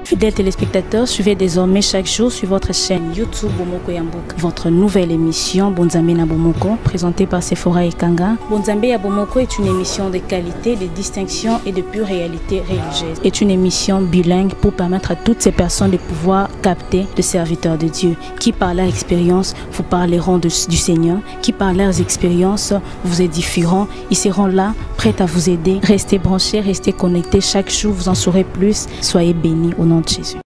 Fidèles téléspectateurs, suivez désormais chaque jour sur votre chaîne YouTube Bomoko ya Mboka votre nouvelle émission Bonzambe na Bomoko, présentée par Sephora Ekanga. Bonzambe ya Bomoko est une émission de qualité, de distinction et de pure réalité religieuse. Est une émission bilingue pour permettre à toutes ces personnes de pouvoir capter le serviteur de Dieu qui par leur expérience vous parleront du Seigneur, qui par leurs expériences vous édifieront. Ils seront là, prêts à vous aider. Restez branchés, restez connectés. Chaque jour, vous en saurez plus. Soyez bénis au nom de Jésus.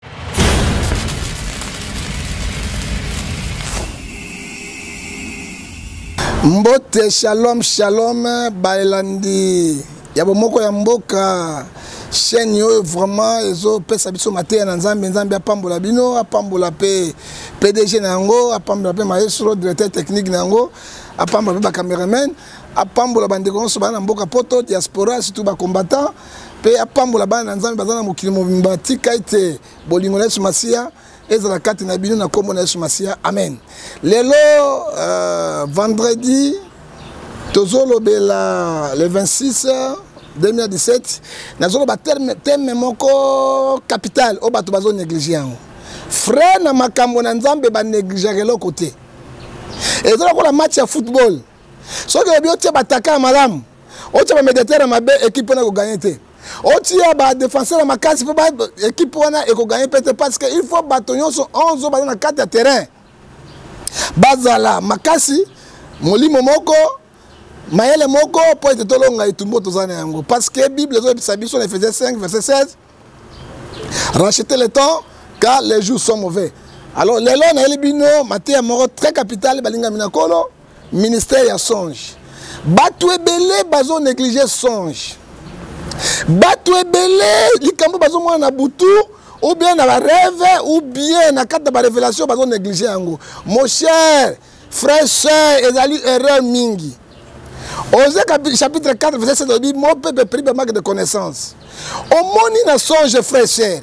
Mbote shalom shalom baelandi ya bomoko ya mboka chaîne oyo vraiment ezopesa biso mateya na nzambe nzambe apambola bino apambola mpe pdg na yango apambola mpe maestro directeur technique na yango apambola mpe bacameraman apambola bandeko nyonso baa na mboka poto diaspora surtout bacombattant mpe apambola bana na nzambe baza na mokili mobimba tika ete bolingo na yesu masiya ezala kati na bino na nkombo na yesu masiya amen lelo euh, vendredi tozolobela le 26 2017 nazoloba terme, teme moko capital oyo bato bazonéglige yango frais na makambo na nzambe banegligeaka eloko te eza lokola match ya football soki oyebi otia bataka ya malamu otia bamediatere ya mabe ekipe wana ekoganye te otia badefenseur ya makasi mpo ekipe wana ekoganye mpe te parce que il faut bato nyonso 11 baza na kati ya terrain bazala makasi molimo moko mayele moko mpo ete tolonga etumbu toza na yango parce que bible ezoyebisa biso na ephésiens 5 verset 16 rachetez le temps car les jours sont mauvais alors lelo nayeli bino mateya moko très capital balingami na nkolo ministère ya songe bato ebele bazo néglige songe bato ebele likambo bazomona na butu ou bien na barêve ou bien na kati na barévélation bazo néglige yango mon cher frère sœur ezali erreur mingi Osée chapitre 4 verset 7 olobi mon peuple pris par manque de connaissance omoni na songe frère cher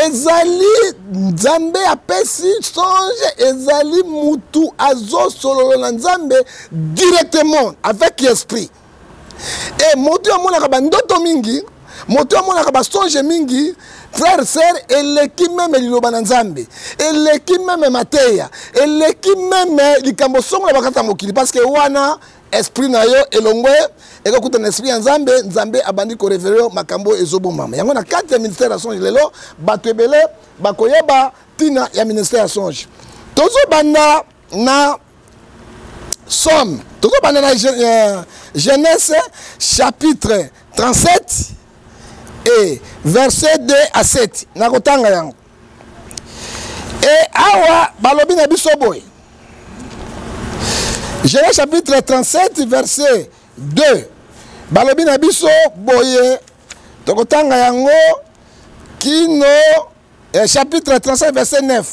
ezali nzambe apesi songe ezali mutu azosolola na nzambe directement avec esprit e moto oyo amonaka bandoto mingi moto oyo amonaka basonge mingi frère sœur eleki meme liloba na nzambe eleki meme mateya eleki meme likambo songo na bakati ya mokili parce que wana esprit na yo elongwe ekokuta na esprit ya nzambe nzambe abandi korevele yo makambo oyo ezobombama yango na kati ya ministère ya songe lelo bato ebele bakoyeba ntina ya ministère ya songe tozobanda na somme tozobanda na euh, genèse chapitre 37 et verset 2 à 7 nakotanga yango e awa balobi na biso boye genèse chapitre 37 verset 2 balobi na biso boye tokotanga yango kino eh, chapitre 35 verset 9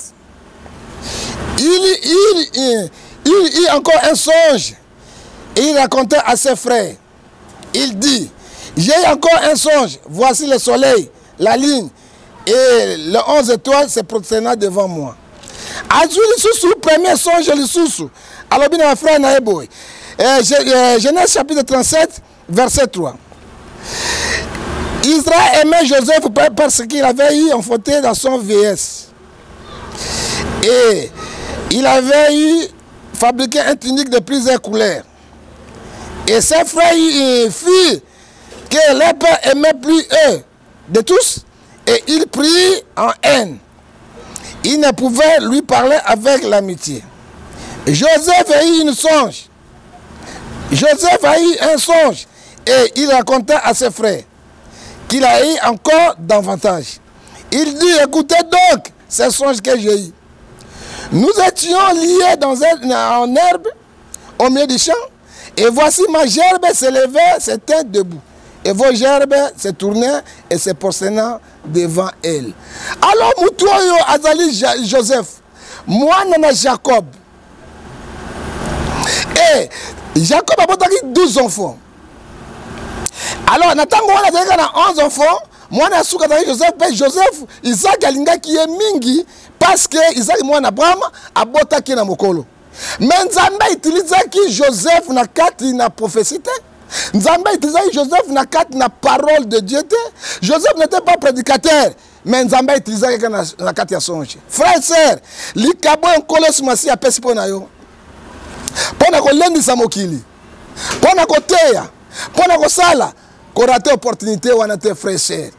il, il, il, il eut encore un songe et il racontait à ses frères il dit j'ai encore un songe voici le soleil la ligne et les onze étoiles se prosternant devant moi azwi lisusu premier songe lisusu alobi na bafrère na ye boye eh, eh, genèse chapitre 37 verset 3 Israël aimait Joseph parce qu'il avait eu enfanté dans son vieillesse. Et il avait eu fabriqué un tunique de plusieurs couleurs. Et ses frères firent que leur père aimait plus eux de tous, et il prit en haine. Il ne pouvait lui parler avec l'amitié. Joseph a eu une songe. Joseph a eu un songe et il raconta à ses frères qu'il a eu encore davantage. Il dit, écoutez donc ce songe que j'ai eu. Nous étions liés dans un, en herbe au milieu du champ, et voici ma gerbe s'élevait, s'était debout. Et vos gerbes se tournaient et se prosternaient devant elle. Alors, mutu oyo azali Joseph, mwana na Jacob. Et Jacob abotaki 12 enfants. Alors, na ntango wana azalaki na 11 enfants, mwana ya suka azalaki Joseph, mpe Joseph, Isaac alingaki ye mingi parce que Isaac mwana Abraham abotaki na mokolo. Mais Nzambe autilisaki Joseph na kati na prophétie te. Nzambe utilisaki Joseph na kati na parole de Dieu te. Joseph n'était pas prédicateur, mais Nzambe utilisaki kaka na, na kati ya songe. Frère, sœur, likabo ya Nkolo Yesu Masiya apesi mpo na yo, mpo na kolendisa mokili, mpo na koteya, mpo na kosala, korate opportunité wana te, frère, sœur.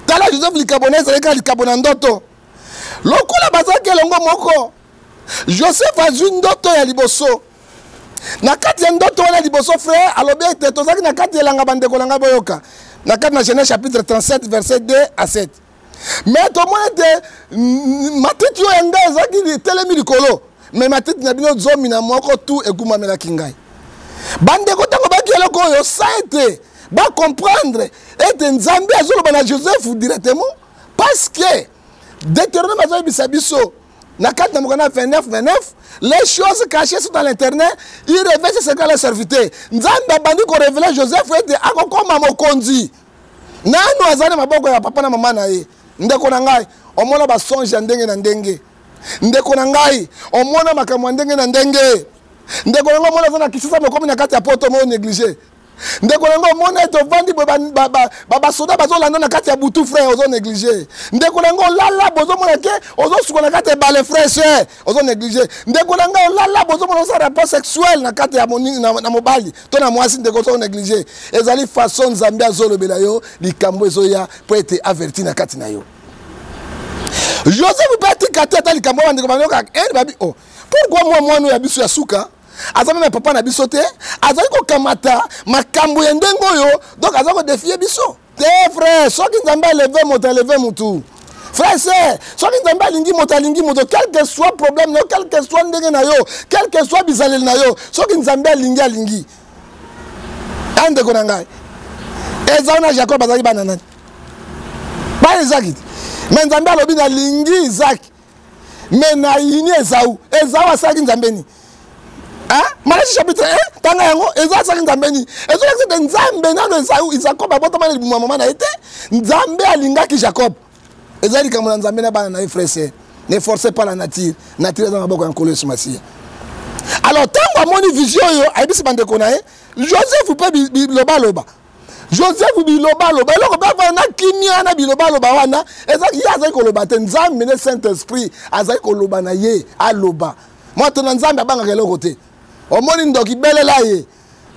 Tala Joseph, likabo na ye ezalaki kaka likabo na ndoto. Lokola bazalaki elongo moko, Joseph azwi ndoto ya liboso. Na kati ya ndoto wana liboso, frère alobi ete tozalaki na kati ya elanga. Bandeko na ngai, boyoka na kati na Genèse chapitre 37 verset 2 à 7. Mais tomoni ete matiti oyo ya ngai ezalaki etelemi likolo, mais matiti na bino 11 tu egumamelaki ngai. Bandeko, ntango baki eloko oyo sa ete bacomprendre ete Nzambe azoloba na Joseph directement, parce que Deutéronome azoyebisa biso na kati na mokanda 29 29: les choses cachées sont dans l'Éternel, il révèle ses secrets à la serviteur. Nzambe abandi korévéler Joseph ete akokoma mokonzi, nanu azali na maboko ya papa na mama na ye. Ndeko na ngai, omona basonge ya ndenge na ndenge. Ndeko na ngai, omona makambo ya ndenge na ndenge. Ndeko na ngai, omona aza na Kisasa, mokomi na kati ya poto, mo néglige. Ndeko na ngai, omona ete ovandi boye, basoda bazolanda na kati ya butu, frère, ozo néglige. Ndeko na ngai, olala, bozomona ke ozosuka na kati ya ebale, frère, sœur, ozo néglige. Ndeko na ngai, olala, bozomona osala rapport sexuel na kati ya na mobali to na mwasi. Ndeko, ozo néglige. Ezali façon Nzambe azolobela yo likambo ezoya mpo ete averti na kati na yo. Joseph mpe atika te ata likambo. Bandeko bandoka ene babi: oh, pourquoi mwa mwana oyo ya biso ya suka aza même papa na biso te, azali kokamata makambo ya ndenge oyo? Donc aza kodéfier biso te. Frère, soki Nzambe aleve moto, aleve motu. Frère, sœur, soki Nzambe alingi moto, alingi moto. Quel que soit problème na yo, quel que soit ndenge na yo, quel que soit bizaleli na yo, soki Nzambe alingi, alingi. A ndeko na ngai, Ezau na Jacob azalaki bana nani? Bana Izaki te. Mais Nzambe alobi: nalingi Izaki, mais nayini Ezau. Ezau asalaki Nzambe nini? Malaki chapitre 1, tanga yango. Ezau asalaki Nzambe nini? Ezolakisa ete Nzambe nano Ezau, Jacob abotama na libumu ya mama na ye te, Nzambe alingaki Jacob. Eza likambo na Nzambe na bana na ye. Frère, ne forcez pas la nature. Nature eza maboko ya Nkolo Yesu Masiya. Alors ntango amoni vision oyo, ayebisi bandeko na ye. Joseph mpe bilobaloba, Joseph bilobaloba, eloko mpe avanda na kimia na bilobaloba wana. Ezalaki ye azali koloba te, Nzambe nde, Saint Esprit azali koloba na ye. Aloba moto na Nzambe abangaka eloko te. Omoni ndoki, belela ye.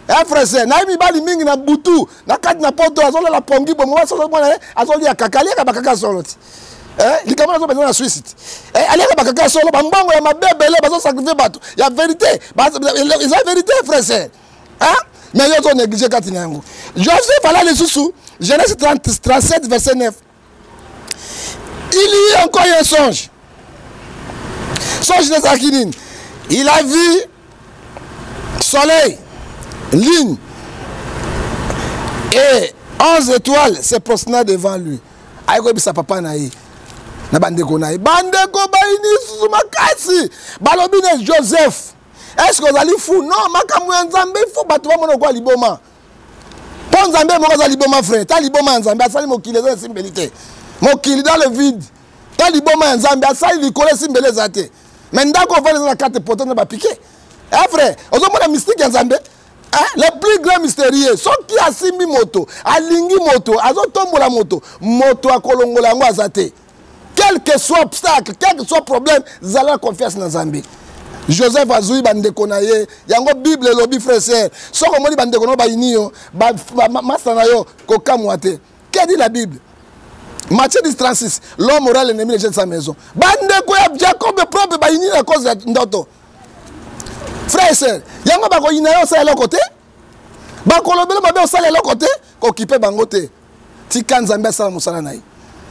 Frère, nayebi mibali mingi na butu na kati na poto azolala pongi bomo, mwana ye azolia kaka, aliaka bakaka solo ti likambo nazo mpenza na Swisse ti aliaka bakaka solo, bambongo ya mabe ebele, bazosacrifier bato ya vérité. Eza vérité, frère, sœur, mais yo ozonégliger kati na yango. Joseph ala lisusu, Genèse 30, 37 verset 9: il y eut encore un songe. Songe ezalaki nini? Il a vu soleil, lune et 11 étoiles se prosternant devant lui. Ayi koyebisa papa na ye na bandeko na ye. Bandeko bayini lisusu makasi, balobi ne: Joseph, est ce que ozali fou? Non, makambo ya Nzambe, fo bato bamona okwa liboma, mpo Nzambe moko aza liboma. Frère, ta liboma ya Nzambe asali mokili, eza esimbeli te, mokili dans le vide. Ta liboma ya Nzambe asali likolo, esimbeli eza te, mais ndako ovandi eza na kati poto na bapike. Eh frère, ozomona mystique ya Nzambe, le plus grand mystérieux. Soki asimbi moto, alingi moto, azotombola moto, moto akolongola yango aza te. Quel que soit obstacle, quel que soit problème, zala confiance na Nzambe. Joseph azwi bandeko na ye. Yango Bible elobi, frère, sœur, soki omoni bandeko na yo bayini yo, masa na yo, kokamwa te. Que dit la Bible? Matthieu 10 36: l'homme aura l'ennemi de sa maison. Bandeko ya Jacob propre bayini na cause ya ndoto. Frère, sœur, yango bakoyina yo, osala eloko te. Bakolobela mabe, osala eloko te. Kokipe bango te, tika Nzambe asala mosala na ye.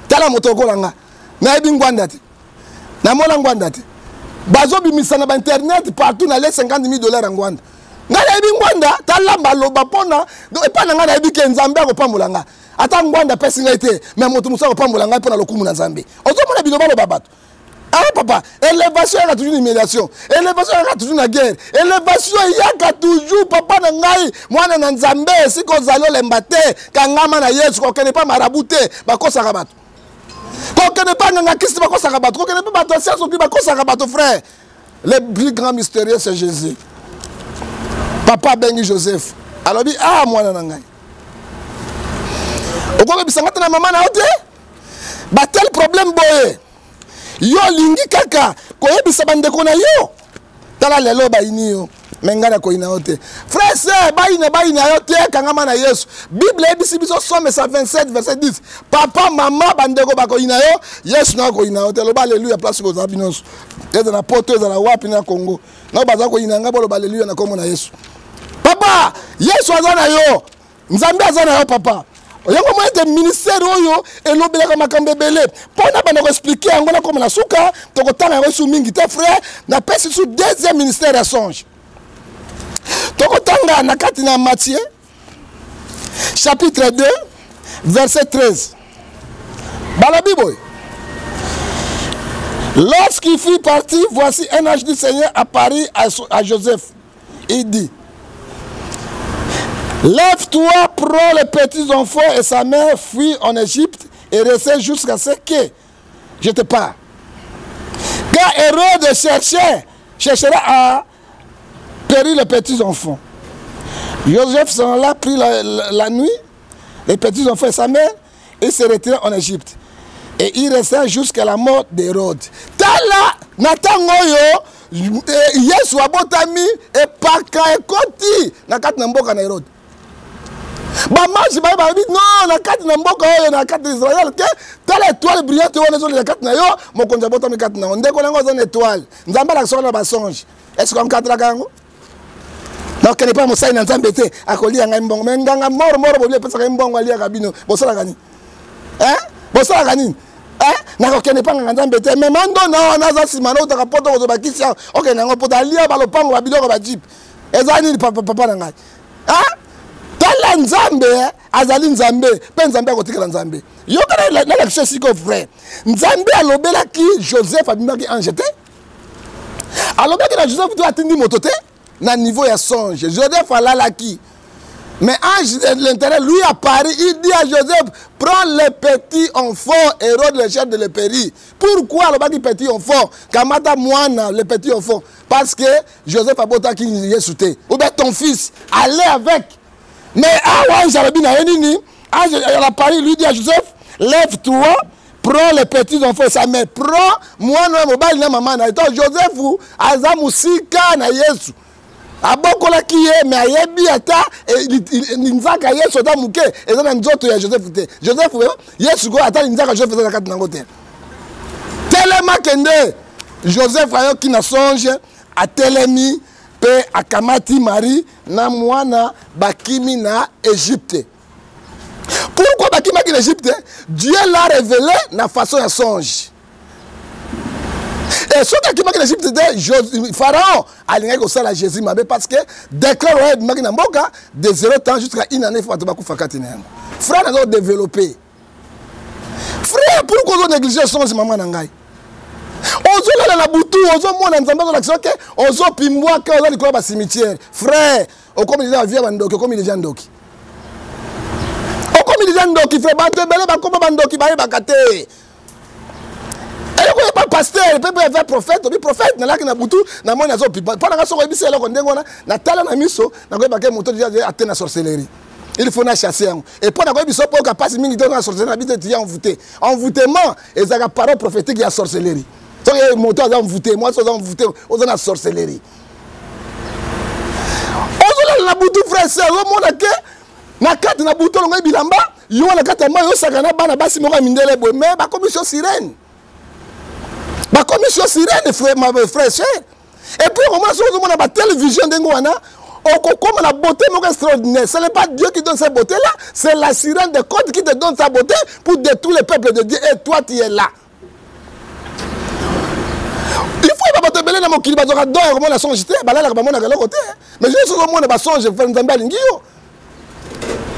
Tala moto okola nga, nayebi ngwanda te, namona ngwanda te. Bazobimisa na bainternet partout na le 50 000 dollars ya ngwanda. Ngai nayebi ngwanda, tala maloba mpona epai na ngai. Nayebi ke Nzambe akopambola nga, ata ngwanda apesi ngai te, mais moto mosusu akopambola ngai mpo na lokumu na Nzambe. Ozomona bilobaloba bato. Ah papa, élévation eyaka toujours na humiliation, élévation eyaka toujours na guerre, élévation eyaka toujours. Papa na ngai, mwana na Nzambe, esika ozali, olemba te, kangama na Yesu. Kokende mpa marabout te, bakosaka bato. Kokende mpa nganga kisi, bakosaka bato. Kokende mpe bato ya science oki, bakosaka bato. Frère, le plus grand mystérieux, c'est Jésus. Papa abengi Joseph. Alobi ah mwana na ngai. Okobebisa nga te na mama na yo te? Ba tel problème boye. Yo olingi kaka koyebisa bandeko na yo. Tala lelo bayini yo. Me ngai nakoyina yo te. Frère sœur, bayina bayina yo te, kangama na Yesu. Bible eyebisi biso Psaume 127 verset 10. Papa, mama, bandeko bakoyina yo, Yesu na akoyina yo te. Loba alleluia place kozala bino nyonso. Ezala na poto, ezala wapi na Congo. Na baza koyina ngai boloba alleluia na kombo na Yesu. Papa, Yesu aza na yo. Nzambe aza na yo papa. Yango mwa ete ministère oyo elobelaka makambo ebele mpo na banda koexplike yango nakoma na suka tokotanga yango esu mingi te frère napesi su deuxième ministère ya songe tokotanga na kati na Matthieu chapitre 2 verset 13 balobi boye. Lorsqu'il fut parti, voici un ange du Seigneur apparut à Joseph. Il dit, lève-toi, prends les petits enfants et sa mère, fuis en Égypte et restez jusqu'à ce que je te parle. Car Hérode cherchera à périr les petits enfants. Joseph s'en alla, prit la nuit, les petits enfants et sa mère, et se retira en Égypte. Et il resta jusqu'à la mort d'Hérode. Tala, na tango oyo, Yesu abotami, epaka ekoti na kati na mboka na Hérode. Bamaji baye balobi non, na kati na mboka oyo, na kati na Israël te, tala étoile brillante wana ezolela kati na yo, mokonzi abotami kati na yo. Ndeko na yango aza na étoile. Nzambe alakisaka na basonge. Est-ce qu'on encadraka yango? Nakokende mpa mosali na Nzambe te, akolia ngai mbongo. Me nganga moro moro bobi epesaka ye mbongo, aliaka bino. Bosalaka nini? Hein? Bosalaka nini? Hein? Nakokende mpa nganga Nzambe te. Me mandona wana aza nsima na otaka poto kozwa bakisi awa. Okende yango poto, alia balopango ba biloko ba jeep. Eza nini papa, papa na ngai? Hein? Tala Nzambe, azali Nzambe, pe Nzambe akotikala Nzambe. Yoka nalakisa siko vrai. Nzambe alobelaki Joseph, abimaki ange te. Alobaki na Joseph to atindi moto te na niveau ya songe. Joseph alalaki. Mais ange de l'intérieur lui apparut, il dit à Joseph, prends le petit enfant, Hérode le chef de le péri. Pourquoi alobaki petit enfant? Kamata mwana, le petit enfant. Parce que Joseph abotaki Yesu te. Ou bien ton fils, allez avec. Mais awa ange alobi na ye nini? Ange à Paris lui dit à Joseph, lève-toi, prends les petits enfants et sa mère, prends mwana ya mobali na mama na ye. Donc Joseph aza musika na Yesu. Abokolaki ye, mais ayebi ata, linzaka Yesu ata moke, eza na nzoto ya Joseph te. Joseph, Yesu ko ata linzaka Joseph eza na kati nango te. Telema kende. Joseph ayoki na songe, atelemi pe akamati Marie na mwana bakimi na Égypte. Pourquoi bakimaki na Égypte? Dieu l'a révélé na façon ya songe. Et soki akimaki na Égypte te, Pharaon alingaki kosala Jésus mabe parce que décret royal ebimaki na mboka de 0 temps jusqu'à une année, bato bakufa kati na yango. Frère nazo développer. Frère, pourquoi ozo négliger songe mama na ngai? Ozolala na butu, ozomona Nzambe azolakisa ke ozopimbwaka, oza likolo ya ba cimetière. Frère, okomi déjà vie ya bandoki, okomi déjà ndoki. Okomi déjà ndoki, frère, bato ebele bakoma bandoki bayebaka te. Eloko ya ba pasteur, pe pe ya prophète, obi prophète nalaki na butu, namoni azopipa. Mpo na nga soko oyebisi eloko ndenge wana, natala na miso, nakoyeba ke moto déjà ate na sorcellerie. Il faut na chasser yango. Et mpo na koyebisa mpo oyoka mpasi mingi te, na sorcellerie na biso etiya envoûté. Envoûtement ezalaka parole prophétique ya sorcellerie. Soki moto aza envoûté, mwasi oza envoûté, oza na sorcellerie. Ozolala na butu frère sœur, ozomona ke na kati na butu olongoli bilamba, yo na kati ya mai osaka na bana basi moko ya mindele boye, mais bakomi so sirène. Bakomi so sirène frère, ma frère sœur. Et puis okomona soki ozomona ba télévision ndenge wana, okokoma na beauté moko extraordinaire. Ce n'est pas Dieu qui donne cette beauté-là, c'est la sirène de côte qui te donne sa beauté pour détruire le peuple de Dieu. Et toi, tu es là. Il faut ba bato ebele na mokili bazwaka don ya komona songe te, balalaka bamonaka eloko te. Mais yo soki omona ba songe, frère, Nzambe alingi yo.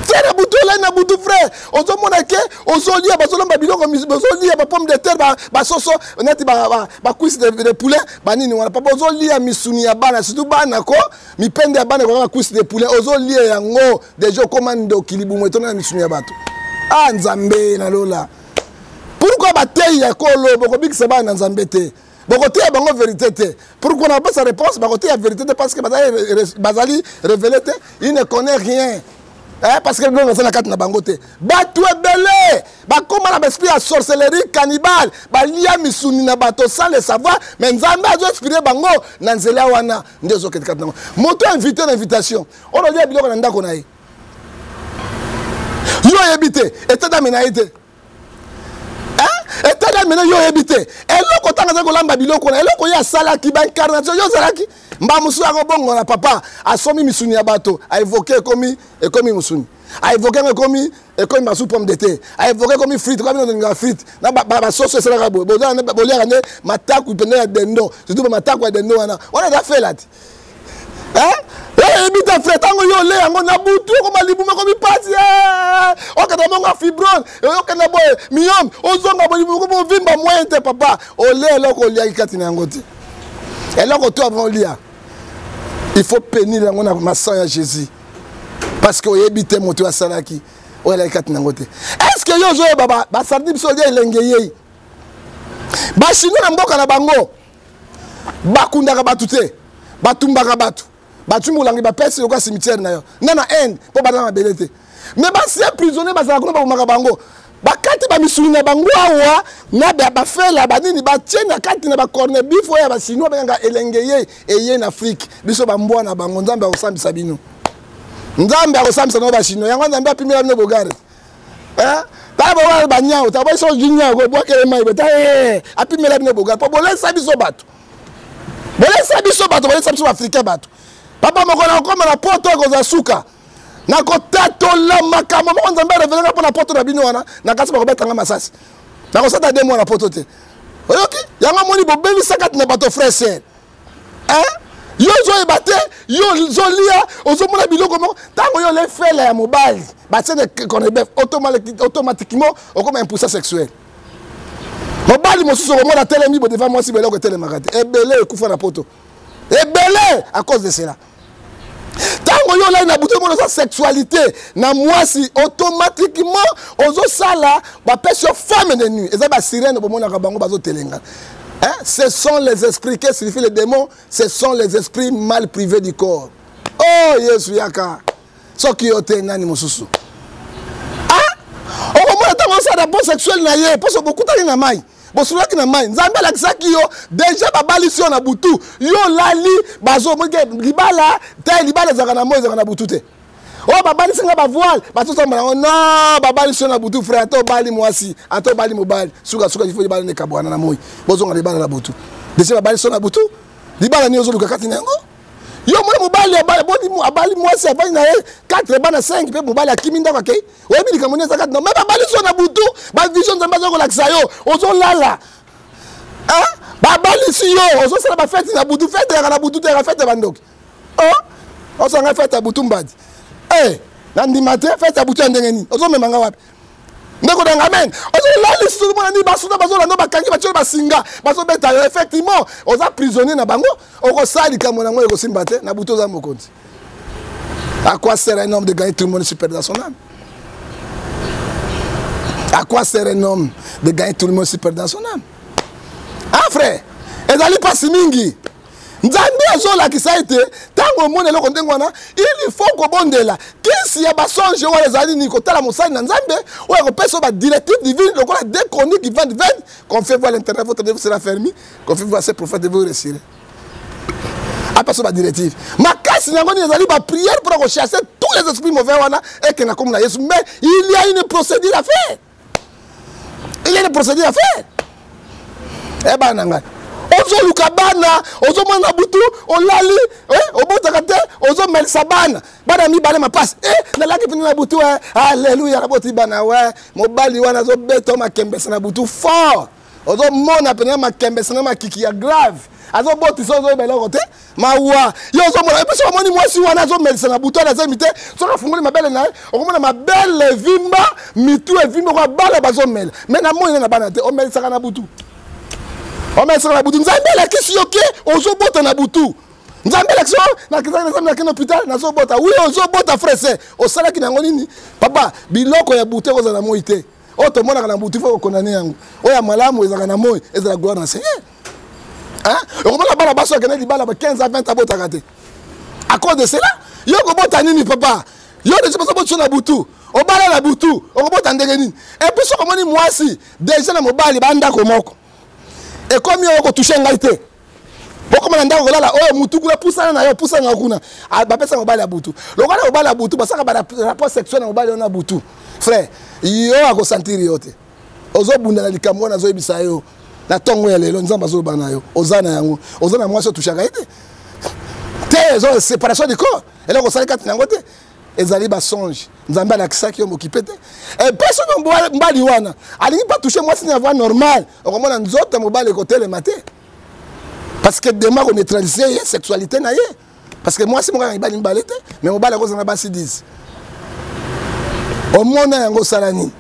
Frère, na butu olai na butu, frère, ozomona ke ozolia, bazolomba biloko, ozolia ba pomme de terre, ba soso, neti ba cuisse de poulet, ba nini wana. Papa, ozolia misuni ya bana, surtout bana ko, mipende ya bana ekoka cuisse de poulet, ozolia yango, déjà okoma ndoki, libumu etonda na misuni ya bato. Ah, Nzambe na lola. Pourquoi bateyi ya kolo bokobikisa bana na Nzambe te? Bokoteya bango vérité te. Pourquoi na bapesa réponse? Bakoteya vérité te parce que bazali révélé te. Il ne connaît rien. Eh, parce que biloko baza na kati na bango te. Bato ebele bakóma na baesprit ya sorcellerie cannibale, balia misuni na bato sans le savoir, mais Nzambe azo inspire bango na nzela wana nde ezokende kati nango. Moto invité na invitation oyo olia biloko na ndako na ye, yo oyebi te état d'âme na ye te. État d'âme na yo oyebi te. Eloko ntango azali kolamba biloko na eloko ye asalaki baincarnation, yo ozalaki mba mosusu akobongola. Papa asomi misuni ya bato, aévoquer ekomi mosuni, aévoquer yango ekomi masu pomme de terre, aévoquer ekomi frite. Komi olingaka frite na basoso esalaka boye, boliaka nde mataku pende ya dendo, surtout bamataku ya dendo wana wana eza fela te. Oyebi te, frère. Ntango yo ole yango na butu, okoma libumu ekomi pasi, okenda mongo ya fibrome, okenda boye myome, ozonga boye libumu ekomi ovimba, moyen te. Papa, ole eloko oliaki kati na yango te. Eloko to avant olia, il faut bénir yango na ma sang ya Jésus, parce que oyebi te moto asalaki oyo alaki kati na yango te. Est ce que yo ozoyeba basardine biso olia elenge yei? Bachinois na mboka na bango bakundaka bato te, batumbaka bato, batwi molangi, bapesi lokola cimetière na yo na Inde, mpo baza mabele te. Mais bancien prisonnier bazala kuna, babomaka bango, bakati bamisuni na bango awa na bafela banini, batie na kati na bacorned beef oyo ya bachinois bengaka elenge ye eye na Afrique. Biso bambwa na bango, Nzambe akosambisa bino, Nzambe akosambisa bango bachinois. Yango Nzambe apimela bino bogare. Tala bowana banyao, tala biso ozwi nyao kobwakele mai boye, ta apimela bino bogare mpo bolesa biso bato, bolesa biso bato, bolesa biso baafricain bato. Papa moko na okoma na poto ekozala suka nakotatola makambo moko Nzambe arévéler nga mpo na poto na bino wana. Na kasi bakobetanga masasi, nakosata 2 mois na poto te. Oyoki yango? Amoni bobebisa kati na bato, frère sœur. Yo ozoyeba te, yo ozolia, ozomona biloko moko. Ntango yo ole fele ya mobali batie na corned beef, automatiquement okoma impuissant sexuel. Mobali mosusu okomona telemi bo devant mwasi, beloko etelemaka te. Ebele ekufa na poto, ebele à cause de cela. Ntango yo olali na butu, omona oza sexualité na mwasi, automatiquement ozosala, bapesi yo femme de nuit. Eza basirène bomonaka bango bazotelenga. Hein? Ce sont les esprits. Qu'est-ce que signifie les démons? Ce sont les esprits mal privés du corps. Oh Yesu yaka. Soki yo te, nani mosusu? Ah! Okomona ntango osala rapport sexuel na ye, mposo bokutani na mai, bosololaki na mai, Nzambe alakisaki yo déjà babalisi yo na butu, yo olali bazomoke libala te. Libala ezalaka na moi, ezalaka na butu te. Oyo babalisi nga bavoile bazosamba yango, non, babalisi yo na butu, frère. Ata obali mwasi, ata obali mobali, sukasuka il faut libala nde kabwana na moi, bozonga libala na butu. Déjà babalisi yo na butu, libala nini ozoluka kati na yango? Yo mona mobali abali mwasi, avandi na ye 4 bana 5, mpe mobali akimi ndako, akei. Oyebi likambo nini eza kati na me babalisi yo na butu? Bavision Nzambe aza kolakisa yo, ozolala, babalisi yo, ozosala bafête na butu. Fête yaka na butu te, yaka fête ya bandoki. Osanga fête ya butu mbadi nandima te. Fête ya butu ya ndenge nini? Ozomemanga wapi, ndeko nanga? Amen. Ozolali susu, mona nini? Basuda bazolanda, bakangi, batie basinga, bazobeta yo. Effectivement oza prisonnier na bango, okosala likambo nango ekosimba te. Na butu oza mokonzi. À quoi sert un homme de gagner tout le monde s'il perd dans son âme? À quoi sert un homme de gagner tout le monde s'il perd dans son âme? Ah frère, ezali mpasi mingi. Nzambe azolakisa ete ntango omoni eloko ndenge wana, il faut kobondela. Kisi ya basonge wana ezali nini? Kotala mosali na Nzambe oyo akopesa oyo badirective divine, lokola 2 Chronique 20 20: confiez-vous à l'Éternel, votre Dieu sera affermi, confiez-vous à ses prophètes, vous réussirez. Apesa badirective makasi na yango nini? Ezali baprière mpona kochasser tous les esprits mauvais wana, ekenda komona Yesu. Mais il y a une procédure à faire, il y a une procédure à faire. E bana na ngai, ozoluka bana, ozomona na butu olali, obotaka te, ozomelisa bana, bana mibale mapasi. Nalaki mpena na butu, alleluya, naboti bana. We mobali wana azobeta makembesa na butu fort, ozomona mpena makembesa na makiki ya grave, azobotisa, ozoyeba eloko te. Mawa yo ozomona. Epe soki omoni mwasi wana azomelisa na butu wana, azemi te, soki afungoli mabele na ye, okomona mabele evimba, mitu evimba, okoa bana bazomela. Mais namoni na bana te. Omelisaka na butu, omelisaka na butu. Nzambe alakisi yo ke ozobota na butu. Nzambe alakisi yo, nakendaki na Nzambe, nakende hôpital, nazobota. Oui, ozobota, frère. Osalaki na yango nini, papa? Biloko ya butu ekozala na moi te. Oyo tomonaka na butu, faut kokondane yango. Oyo ya malamu ezalaka na moi, ezala gloire na Seigneur. Okomona bana basi akende libala ba 15 à 20 abotaka te à cause de cela. Yo okobota nini, papa? Yo deja bazo botisa na butu, obala na butu, okobota ndenge nini? Et puis soki omoni mwasi deja na mobali bandako moko ekomi oyo kotouche ngai te, bokoma na ndako kolala, oyo mutu kuna pusana na yo, pusana na kuna, bapesa mobali ya butu. Lokola mobali ya butu basalaka barapport sexuel na mobali wana butu, frère, yo akosentir yo te. Ozobunda na likambo wana. Azoyebisa yo na ntongo ya lelo, Nzambe azoloba na yo, oza na yango, oza na mwasi otushaka ye te te, ezo séparation du corps, eloko osali kati na yango te, ezali basonge. Nzambe alakisaki yo mokipe te. Epe soki mobali wana alingi mpa touche mwasi na voie normale, okomona nzoto ya mobali ekotelema te, parce que dema koneutralize ye sexualité na ye, parce que mwasi moko na mibali mibale te, mais mobali akozala na basi 10. Omona yango, osala nini?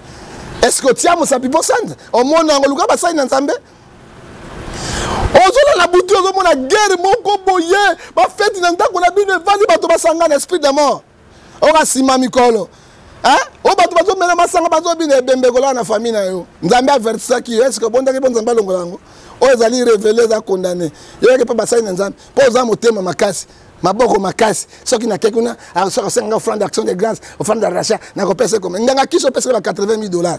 Est ce que otia mosapi mpo sanza? Omona yango, luka basali na Nzambe. Ozolala butu, ozomona guerre moko boye, bafeti na ndako na bino evandi, bato basangana, esprit de mort oka nsima mikolo oyo bato bazomela masanga, bazobina, ebembe kolala na famille na yo. Nzambe avertisaki yo, est-ce obondaki mpo Nzambe alongola yango? Oyo ezali révélé, eza condamné. Yoyaki mpe basali na Nzambe mpo oza motema makasi, maboko makasi. Soki nake kuna, soki osenganga offrande d'action de grâce, offrande de rachat, nakopesa ekome. Nganga kisi opesaka ba 80 000 dollars,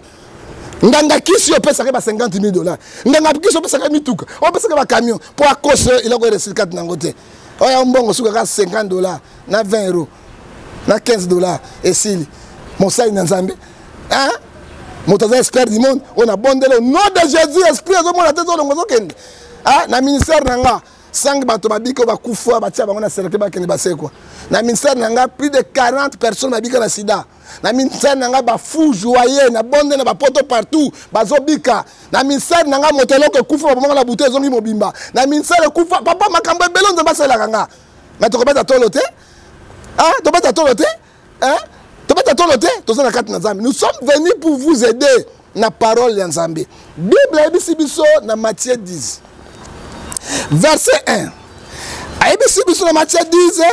nganga kisi opesaka ba 50 000 dollars, nganga kisi opesaka mituka, opesaka bacamion mpo akosa eloko eresili kati nango te. Oyo mbongo suka kaka 50 dollars na 20 euro na 15 dollars, esili. Mosali na Nzambe, moto aza expert du monde oyo nabondele au nom de Jésus, esprit azomona te, ezolongo, ezokende. Na ministère na nga, 5 bato babika oyo bakufa, batia bango na cercueil, bakende, basekwa. Na ministère na nga, plus de 40 personnes babika na sida. Na ministère na nga, bafous joyeux na bonde na bapoto partout bazobika. Na ministère na nga, moto eloko ekufa, babomaka na butu, ezongi mobimba. Na ministère ekufa, papa, makambo ebele Nzambe asalelaka nga. Me tokobeta tolo te, tobeta tolo te, tobeta tolo te. Toza na kati na Nzambe. Nous sommes venus pour vous aider na parole ya Nzambe. Bible ayebisi biso na Matthieu 10 verset 1, ayebisi biso na Matthieu 10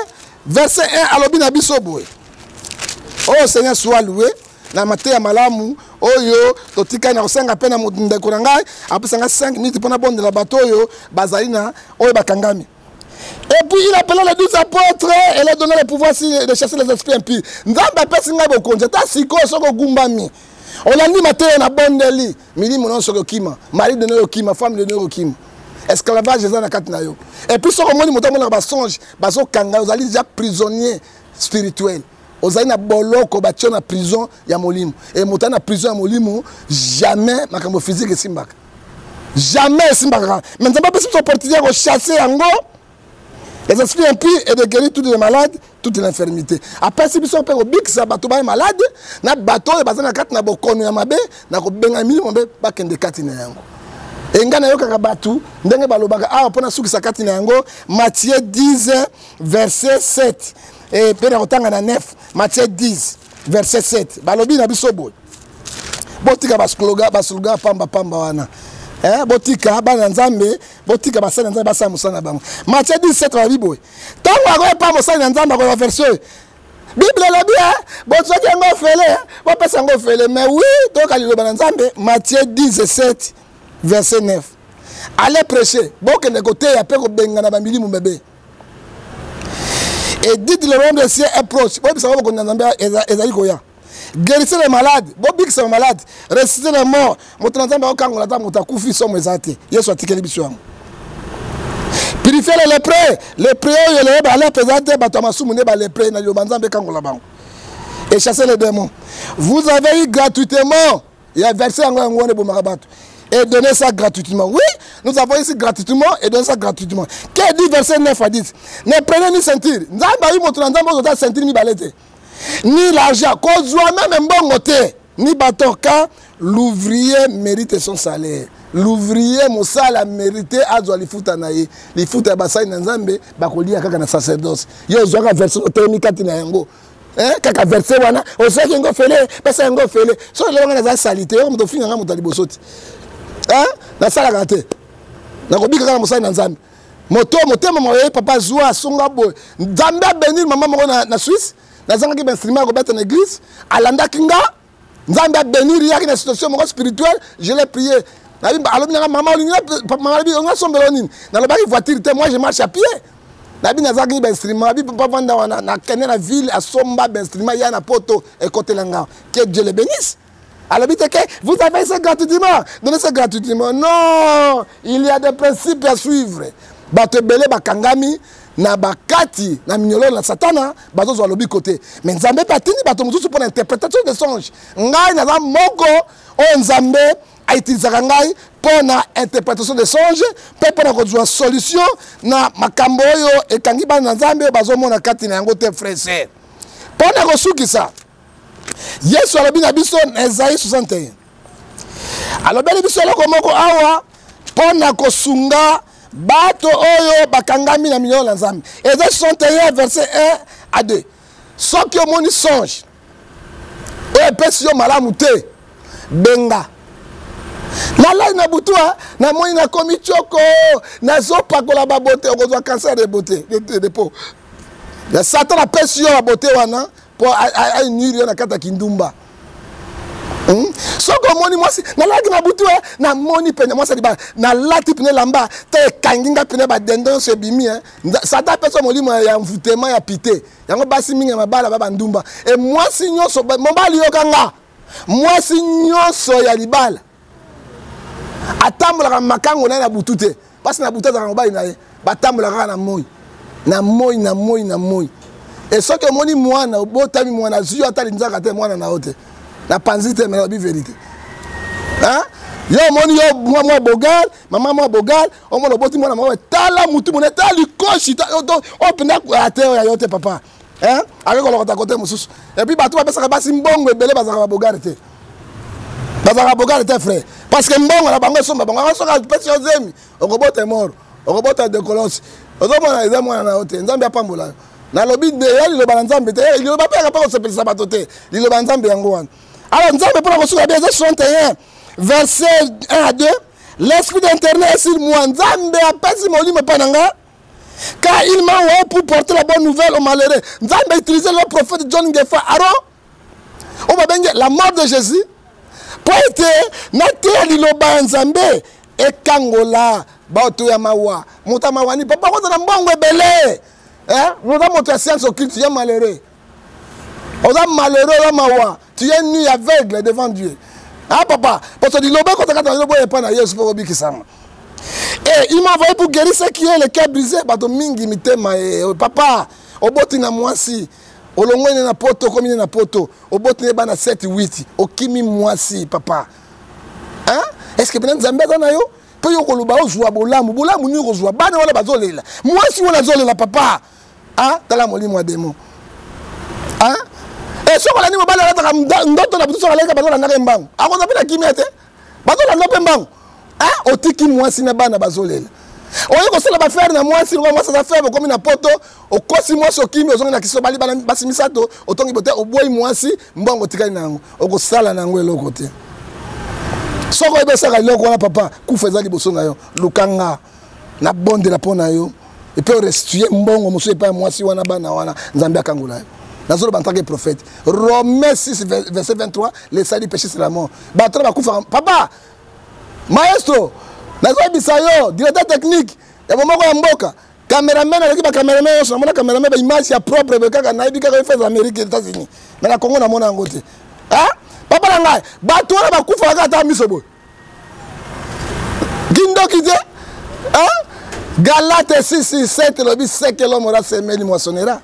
verset 1, alobi na biso boye: "Oyo Seigneur soit loué." Na mateya malamu oyo totikali na kosenga mpe na ndeko na ngai apesanga 5 minutes mpo nabondela bato oyo bazali na oyo bakangami. Et puis il appela les 12 apôtres et leur donna le pouvoir de chasser les esprits impurs. Nzambe apesi ngai bokonzi. Ata sikoyo, soki ogumbami, olandi mateya na bondeli, milimo nyonso soki okima, mari de noyo okima, femme de noyo okima, esclavage eza na kati na yo. Et puis soki omoni moto amonaka basonge, bazokanga, ozali déjà prisonnier spirituel, ozali na boloko, batie na prison ya molimo. E moto ali na prison ya molimo, jamais makambo physique esimbaka, jamais esimbaka kaka. Mais Nzambe apesi biso opportunité ya kochasser yango, les esprits impurs, et de guérir toutes les malades, toute l'infirmité. Apesi biso mpe kobikisa bato baye malade na bato oyo baza na kati na bokono ya mabe, na kobenga milimo mabe bakende kati na yango. Engai nayokaka bato ndenge balobaka awa mpo nasukisa kati na yango. Matthieu 10 verset 7 e mpe na kotanga na 9. Matthieu 10 verset 7 balobi na biso boye: botika baslogan, baslogan pamba pamba wana. Botika bana Nzambe, botika basali na Nzambe basala mosala na bango. Matthieu 17 balobi boye: ntango akoyepa mosali na Nzambe, akoyeba verset oyo Bible elobi, bozwaki yango ofele, bopesa yango ofele. Mais oui, toyoka liloba na Nzambe. Matthieu 17 verset 9: "Allez prêcher", bokende koteya mpe kobengana bamilimu mabe, "et dites: le royaume des cieux est proche." Boyebisa bango bokonzi na Nzambe ezali koya. "Guérissez les malades", bobikisa bamalade. "Ressuscitez les morts." Moto na Nzambe akokangola ata moto akufi, somo eza te. Yesu atikeli biso yango. "Purifiez les lépreux." Lépreux oyo lelo balèpre eza te, bato ya masumu nde balèpre. Na liloba Nzambe ekangola bango. "Et chassez les démons. Vous avez eu gratuitement." Ya verset yango, yango wana ebomaka bato. "Et donnez ça gratuitement." Oui, nous avons ici gratuitement et donné ça gratuitement. Que dit verset 9 à 10? "Ne prenez ni ceinture." Nzambe ayi, moto na Nzambe ozota ceinture mibale te, ni l'argent, kozwa même mbongo te, ni bâton, car l'ouvrier mérite son salaire. L'ouvrier, mosala mérite azwa lifuta na ye. Lifuta ya basali na Nzambe bakolia kaka na sacerdoce. Ye ozwaka verset, otelemi kati na yango. Kaka verset wana, ozwaki yango fele, pesa yango fele. Soki lelo nga naza sali te, yo moto ofinga nga moto ya liboso te. Nasalaka te, nakobika kaka mosali na Nzambe. Moto motema maye, papa zwa asunga boye. Nzambe abénir mama moko na Suisse. Nazangaki bainstrument ya kobeta na église, alandaki nga. Nzambe abénir, yaki na situation moko spirituelle. Je l'ai prié. Alobi nanga mama olingi mama alobi olingi asombela nini? Nalobaki voiture te, moi je marche à pied. Nabi nazalaki bainstrument, abi papa vanda wana, nakende na ville asomba bainstrument ya na poto ekotela nga. Que Dieu le bénisse. Alobi te que vous avez ça gratuitement, donnez ça gratuitement. Non, il y a des principes à suivre. Bato ebele bakangami na bakati na minyololo na satana, bazozwa lobiko te. Mais Nzambe mpe atindi bato mosusu mpo na interprétation de songe. Ngai naza moko oyo Nzambe autilisaka ngai mpo na interprétation de songe mpe mpo na kozwa solution na makambo oyo ekangi bana na Nzambe oyo bazomona kati na yango te, frère sœur. Mpo na kosukisa, Yesu alobi na biso na Esaïe 61, alobeli biso eloko moko awa mpo na kosunga bato oyo bakangami na minyololo na Nzambe. Esaïe 61 verset 1 à 2. Soki omoni songe oyo epesi yo malamu te, benga. Nalali na butu, namoni nakomi tioko, nazopakola babote, okozwa cancer de beauté de peau. Ya Satan apesi yo babote wana mpo ainuri yo na kati ya kindumba. Soki omoni mwasi, nalalaki na butu, namoni pene mwasi ya libala, nalati pene elamba te, ekangi nga pene badendo nyonso ebimi. Satan apesi yo molimo ya mvutema ya pite. Yango basi mingi ya mabala ba bandumba. E mwasi nyonso, mobali yoka nga, mwasi nyonso ya libala atambolaka makango na ye na butu te, parce na butu azalaka mobali na ye, batambolaka kaka na moi, na moi, na moi, na moi. E soki omoni mwana obotami, mwana azwi yo ata linzaka te, mwana na yo te, na panzi te, mais nalobi vérité. Hein? Yo omoni yo mwa mwa bogal, mama mwa bogal, omona oboti mwana mwa, tala mutu mona, tala likoshi, oyo mpenza ate oyo ya yo te papa. Hein? Ake kolokota kote mosusu. Et puis bato bapesaka basi mbongo ebele bazalaka ba bogare te. Bazalaka bogare te frère. Parce que mbongo na bango esomba bango. Yango soki apesi yo zemi, okobota moro, okobota dekolos. Ozomona eza mwana na yo te. Nzambe apambola yo. Nalobi de ya liloba na Nzambe te. Liloba mpe akapa kosepelisa bato te. Liloba ya Nzambe yango wana. Alors Nzambe mpona kosuka bien, eza 61 verset 1 à 2. L'esprit d'Internet est sur moi. Nzambe apesi molimo epai na nga. Car il m'a envoyé pour porter la bonne nouvelle aux malheureux. Nzambe a utilisé le prophète John Ngefa Aaron. On va benga la mort de Jésus. Po ete nateya liloba ya Nzambe ekangola bato ya mawa. Moto ya mawa ni papa kozala mbongo ebele. Hein? Oza moto ya science occulte, ya malheureux. Oza malheureux, oza mawa. Tu es nu aveugle devant Dieu. Ah papa, parce que liloba ekota kati na yo boye epai na Yesu mpo kobikisama. Et il m'a envoyé pour guérir ceux qui ont le cœur brisé. Bato mingi mitema eh, papa, oboti na mwasi, olongweni na poto, okomi na poto, oboti na bana 7 8, okimi mwasi papa. Hein? Est-ce que pena Nzambe aza na yo? Mpo yo koloba ozwa bolamu, bolamu nini okozwa? Bana wana bazolela, mwasi wana azolela papa. Ah, tala molimo ya demo. Ah? Eh, soki olandi mobali alataka ndoto na butu, soki aleka bazolandaka ye mbangu, akozwa mpe na kimia te, bazolanda mpe mbangu. Ah, otiki mwasi na bana bazolela, oye kosala bafere na mwasi, lokola mwasi aza faible, okomi na poto, okosi mwasi, okimi, ozongi na kiso, bali bana basi misato, otongi bote, oboyi mwasi, mbongo otikali na yango, okosala na yango eloko te. Soki oyebi osaka eloko wana papa, kufa eza liboso na yo, luka nga nabondela mpo na yo, epe orestitue mbongo mosusu epai ya mwasi wana, bana wana, Nzambe akangola yo. Nazoloba en tant que prophète. Romains 6 verset 23, le salut du péché c'est la mort. Bato na bakufaka papa, maestro, nazoyebisa yo, directeur technique ya bomoko ya mboka, cameraman aleki ba cameraman nyonso, namona cameraman ba image ya propre boye kaka, nayebi kaka efeza Amérique, États-Unis, mais na Congo namona yango te. Ah, papa na ngai, bato wana bakufaka kaka ata miso boye. Kindoki te. Hein? Galate 6 6 7 elobi ce que l'homme aura semé il moissonnera.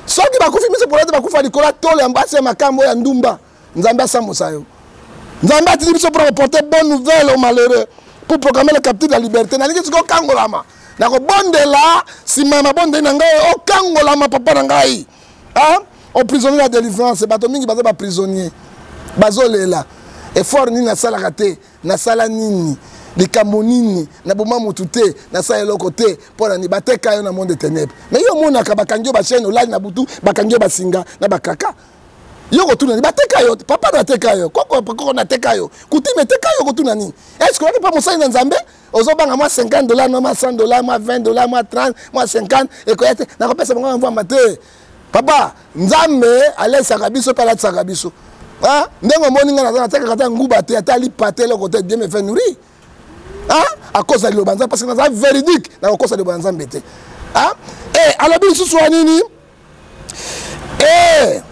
Soki bakufi miso pona te, bakufa likolo ya tolo ya mbasi ya makambo ya ndumba. Nzambe asambusa yo. Nzambe atindi biso pour porter bonne nouvelle aux malheureux, pour proclamer le captif de la liberté. Nalingi sikoyo okangolama. Nakobondela nsima ya mabondeli na ngai, okangolama papa na ngai. Hein? Au prisonnier la délivrance, bato mingi baza ba prisonnier. Bazolela. Effort nini nasalaka te, nasala nini? Likambo nini? Naboma motu te, nasala eloko te, mpo na nini? Bateka yo na monde ténèbres. Mais yo omonaka bakangi yo ba chaîne, olali na butu, bakangi yo basinga na bakaka. Yo kotuna nini? Bateka yo, papa nateka yo, koko koko nateka yo, kutime eteka yo, kotuna nini? Est-ce que oyaki mpa mosali na Nzambe? Ozobanga mwa 50 dollars, mwa 100 dollars, mwa 20 dollars, mwa 30, mwa 50, ekoya te, nakopesa bango mvwamba te. Papa, Nzambe alesaka biso mpe alatisaka biso. Ah, ndenge omoni ngai naza natekaka ata nguba te, ata lipa te, eloko te, Dieu me fait nourrir. Akosa liloba nzambe parce que naza véridique, nakokosa liloba nzambe te. E alobi lisusu wa nini? E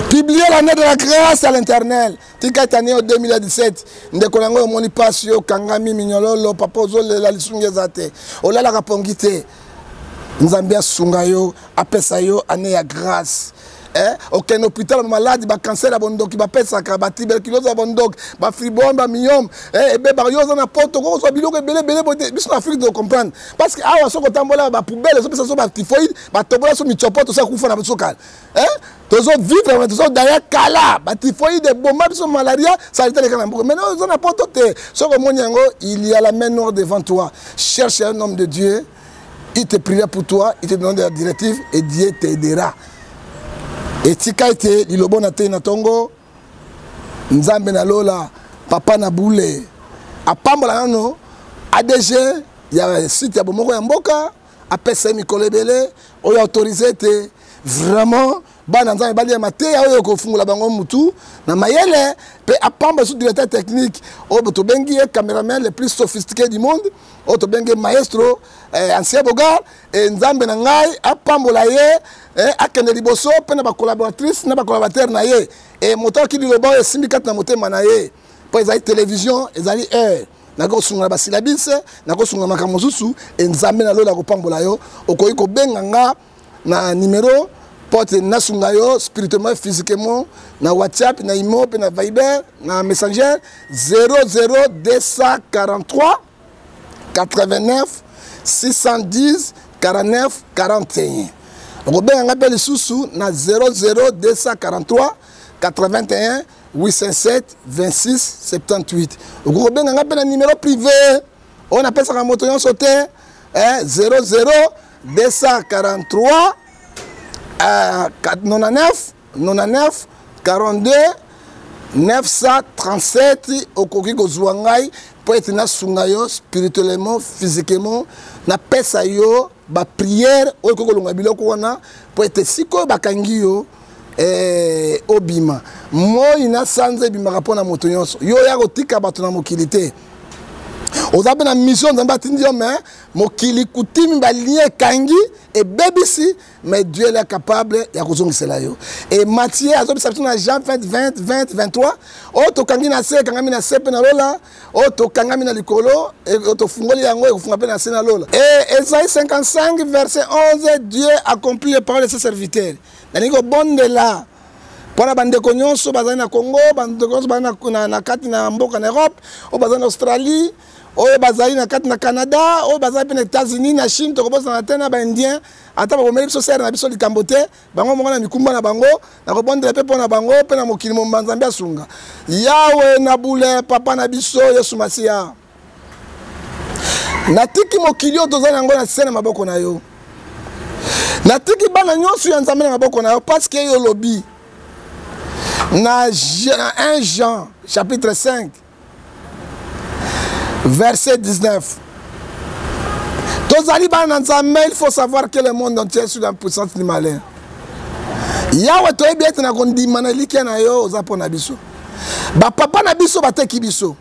publier l'année de la grâce à l'Éternel. Tika ete année 2017, ndeko na ngai, omoni mpasi, yo okangami minyololo, papa, ozolela, lisungi eza te, olalaka pongi te. Nzambe asunga yo, apesa yo année ya grâce. Okende hôpital, maladi, bacancer ya bondoki bapesaka, batuberculose ya bondoki, bafibrome, bamyome ebebaka. Yo oza na poto, okozwa biloko ebele ebele boye te. Biso na Afrique tocomprendre, parce que awa soki otambola, bapoubelle ezopesa so batyphoïde, batobola so michopo, tosa kufa na biso kala. Tozovivre, tozodaya kala, batyphoïde eboma biso, malaria, saleté eleka na mboka. Maintenant oza na poto te, soki omoni yango, il y a la main noire devant toi. Cherche un homme de Dieu, il te priera pour toi, il te donnera des directives et Dieu t'aidera. Etika ete lilobo na te na ntongo, Nzambe na lola, papa na bule, apambola nano ADG ya site ya Bomoko ya Mboka, apesa ye mikolo ebele oyo autorise ete vraiment bana Nzambe balia mateya oyo kofungola bango mutu na mayele. Mpe apamba su directeur technique oyo tobengi ye cameraman le plus sophistiqué du monde, oyo tobengi ye maestro ancien Bogar. E Nzambe na ngai apambola ye, akende liboso, mpe na bacollaboratrice na bacollaborateur na ye. E moto ayoki liloba oyo esimbi kati na motema na ye, mpo ezali télévision, ezali heure nakosunga na basyllabus, nakosunga makambo mosusu. E Nzambe na lola kopambola yo. Okoki kobenga nga na numero mpo te nasunga yo spirituellement, physiquement, na WhatsApp, na Imo mpe na Viber, na Messenger: 00243 89 610 49 41. Okobenga nga mpe lisusu na 00243 81 807 26 78. Okoki kobenga nga mpe na numero privé oyo napesaka moto nyonso te: 00 243 99 99 42 937. Okoki kozwa ngai mpo ete nasunga yo spirituellement, physiquement, napesa yo baprière oyo ekoki kolonga biloko wana, mpo ete sikoyo bakangi yo, obima. Moi na sanza ebimaka mpo na moto nyonso. Yo oya kotika bato na mokili te, oza mpe na mission Nzambe atindi yo, mais mokili kutimi, balien ekangi, ebebisi, mais Dieu est capable ya kozongisela yo. E Matthieu azobisa biso na Jean 20 20 20 23: oyo tokangi na se ekangami na se mpe na lola, oyo tokangami na likolo, oyo tofungoli yango ekofunga mpe na se na lola. E Esaïe 55 verset 11: Dieu accomplit les paroles de ses serviteurs. Nalingi kobondela mpo na bandeko nyonso bazali na Congo, bandeko nyonso bazali na kati na mboka na Europe, oyo bazali na Australie, oyo bazali na kati na Canada, oyo bazali mpe na États-Unis, na Chine. Tokobosana te na baindien, ata bakomeli biso sere na biso likambo te, bango moko na mikumba na bango. Nakobondela mpe mpo na bango mpe na mokili momba. Nzambe asunga. Yawe na bule, papa na biso Yesu Masiya, natiki mokili oyo toza na yango na se na maboko na yo. Natiki bana nyonso ya Nzambe na maboko na yo, parce que yo olobi na 1 Jean chapitre 5 verset 19: tozali bana na Nzambe. Il faut savoir que le monde entier est sous la puissance du malin. Yawe, toyebi ete na kondima na elikya na yo oza mpo na biso. Bapapa na biso bateki biso,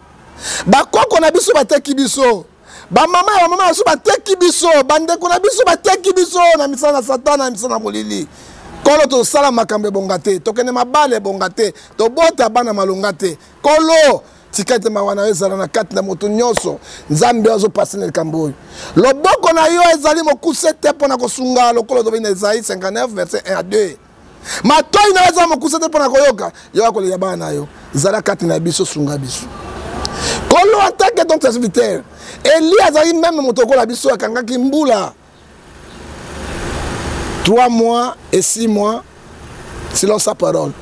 bakoko na biso bateki biso, bamama ya bamama na biso bateki biso, bandeko na biso bateki biso na misala na Satana, na misala na molili. Kolo, tosala makambo ebonga te, tokende mabala ebonga te, tobota bana malonga te. Kolo, tika ete mawa na yo ezala na kati na moto nyonso. Nzambe azopase na likambo oyo, loboko na yo ezali mokuse te mpo na kosunga, lokola olobi na Esaïe 59 verset 1 à 2. Matoi na yo eza mokuse te mpo na koyoka. Yo akolela bana na yo, zala kati na biso, sunga biso, Kolo. En tant que ton serviteur Eli azalaki même moto okola biso, akangaki mbula 3 mois et 6 mois selon sa parole.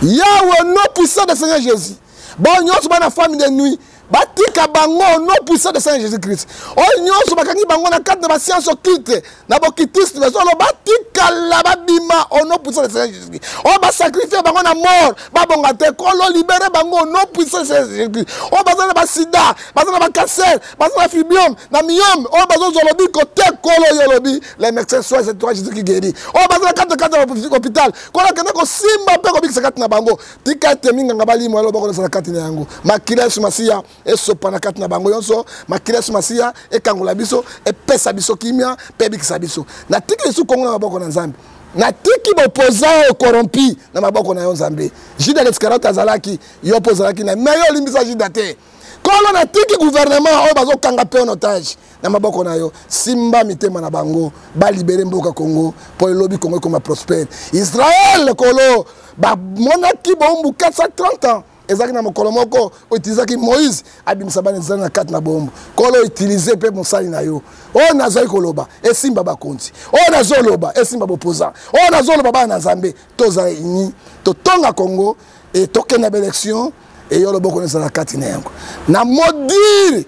Yawe, nom puissant de Seigneur Jésus, bao nyonso bana femme de nuit, batika bango au nom puissant de Seigneur Jésus Christ. Oyo nyonso bakangi bango na kati na bascience occulte, na bocultiste, bazolo batikala, babima au nom puissant de Seigneur Jésus Christ. Oyo basacrifie bango na mort, babonga te, Kolo, libère bango au nom puissant de Seigneur Jésus Christ. Oyo baza na basida, baza na bacancer, baza na fibrome, na myome, oyo bazozwa lobiko te, Kolo, oyo olobi: les médecins soient, c'est toi Jésus qui guérit. Oyo baza na kati ya hôpital, Kolo, akende kosimba mpe kobikisa kati na bango. Tika ete minganga balimwa, loboko na kati na yango, makila Yesu Masiya. esopana kati na bango nyonso. Makila Yesu Masiya ekangola biso, epesa biso kimia mpe ebikisa biso. Natiki lisusu Kongo na maboko na Nzambe, natiki bopoza oyo corrompi na maboko na yo Nzambe. Juda Iscariote azalaki, yo mpe ozalaki na me yo olimbisa Juda te. Kolo, natiki gouvernement oyo bazokanga mpe en otage na maboko na yo. Simba mitema na bango, balibere mboka Congo mpo elobi Congo ekoma prospère. Israel, Kolo, bamonaki bombu 430 ans, ezalaki na mokolo moko outilisaki Moïse abimisa bana ezali na kati na bombu. Kolo, utilize mpe mosali na yo oyo nazali koloba, esimba bakonzi oyo nazoloba, esimba bopoza oyo nazoloba. Bana na Nzambe, tozala ini, totonga Congo e tokende ba élection eyo loboko ezala kati na yango. Na modire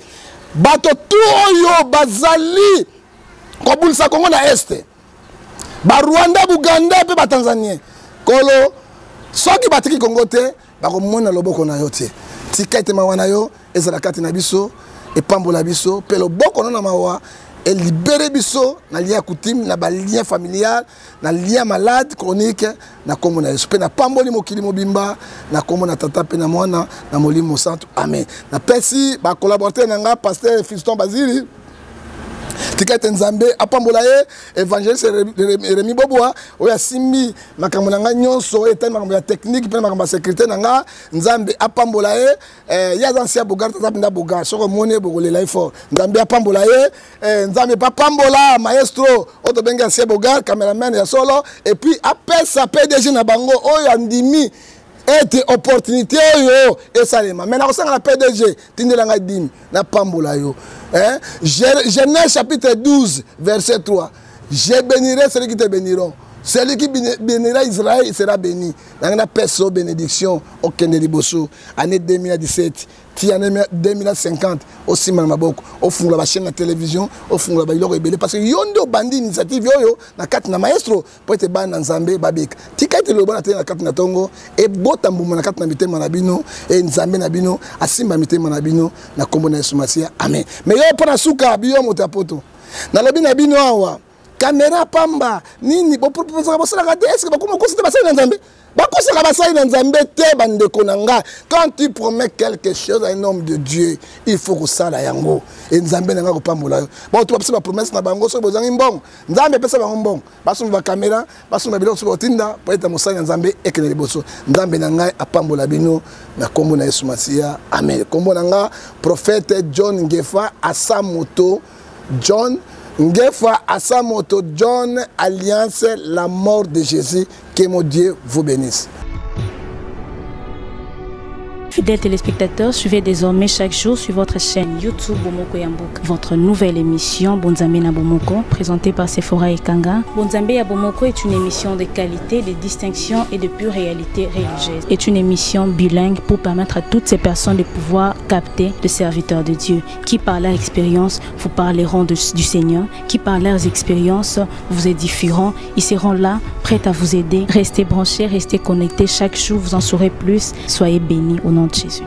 bato tu oyo bazali kobundisa Kongo na este, Barwanda, Buganda mpe Batanzanien, Kolo, soki batiki Kongo te, bakomona loboko na yo te. Tika ete mawa na yo ezala kati na biso, epambola biso, mpe loboko no na mawa elibere biso na lien ya coutume, na balien familial, na lien malade chronique, na nkombo na Yesu. Mpe napamboli mokili mobimba na nkombo na Tata mpe na Mwana na Molimo Mosantu, amen. Napesi bacollaborateur na nga, pasteur Fiston Bazili, tika ete Nzambe apambola ye, évangéliste Remi Bobwa oyo asimbi makambo na ngai nyonso oyo etali makambo ya technique mpe na makambo ya sécurité na nga, Nzambe apambola ye. Ye aza nsi ya bogar, aza mpenza bogar, soki omoni ye bokolela ye fort. Nzambe apambola ye. Nzambe mpe apambola maestro oyo tobengi ancien bogar, cameraman ya solo, et puis apesa PDG na bango oyo andimi ete opportunité oyo esalema. Mais nakosanga na PDG, tindela ngai dime, napambola yo, eh? Genèse chapitre 12 verset 3: je bénirai celui qui te béniront, celui qui bénira Israël, il sera béni. Nange napesa yo bénédiction, okende liboso année 2017 ti année 2050, osimba na maboko, ofungola bachaîne na télévision, ofungola babiloko ebele, parce que yo nde obandi initiative oyo na kati na maestro mpo ete bana na Nzambe babika. Tika ete loba na te na kati na ntongo ebota mbuma na kati na mitema na bino, e Nzambe na bino asimba mitema na bino na nkombo na Yesu Masiya, amen. Mais yo mpo na suka biyo moto ya poto, nalobi na bino awa, kamera pamba nini boproposaka, bosalaka te. Eske bakoma kokosa te? Basali na Nzambe bakosaka basali na Nzambe te. Bandeko na nga, quand tu promets quelque chose à un homme de Dieu, il faut kosala yango, e Nzambe na nga kopambola yo. Bato bapesa bapromesse na bango, soki bozangi mbongo, Nzambe epesa bango mbongo, basomba bakamera, basomba biloko, soki botinda po ete mosali na Nzambe ekende liboso. Nzambe na ngai apambola bino na nkombo na Yesu Masiya, amen. Nkombo na nga prophète John Ngefa Asamoto, John Ngefa Asamoto John, alliance la mort de Jésus. Que mon Dieu vous bénisse. Fidèles téléspectateurs, suivez désormais chaque jour sur votre chaîne YouTube Bomoko ya Mboka votre nouvelle émission Bonzambe na Bomoko, présentée par Sephora Ekanga. Bonzambe ya Bomoko est une émission de qualité, de distinction et de pure réalité religieuse. Est une émission bilingue pour permettre à toutes ces personnes de pouvoir capter le serviteur de Dieu qui par leur expérience vous parleront du Seigneur, qui par leurs expériences vous édifieront. Ils seront là, prêts à vous aider. Restez branchés, restez connectés. Chaque jour, vous en saurez plus. Soyez bénis au nom de Jésus.